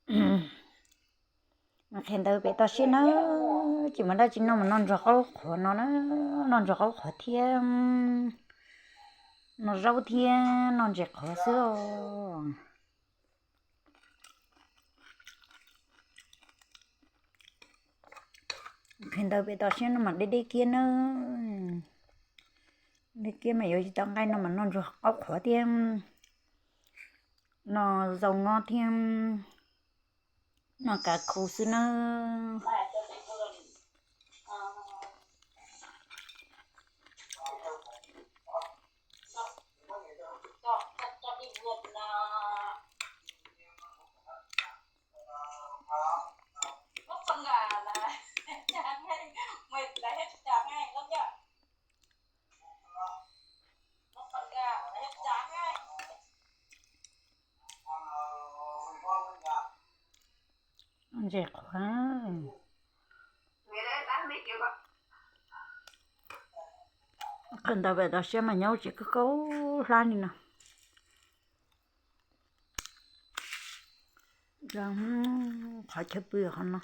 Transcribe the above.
Qhia ntawd pem toj siab na, tsis muaj dab tsi noj mas noj ntsuag qaub qhuav no na, noj ntsuag qaub qhuav thiab noj zaub thiab noj ntses qhuav xwb os. Qhia ntawd pem toj siab no mas deb deb kiag na, deb kiag mas yuav tsis tau nqaij no mas noj ntsuag qaub qhuav thiab noj zaub ngob thiab noj kav khu xwb nawb. Ntses qhuav. Qhia ntawd pem toj siab mas nyob tsis kawg kaub hlab li no. Qhov chaw pw qhov no.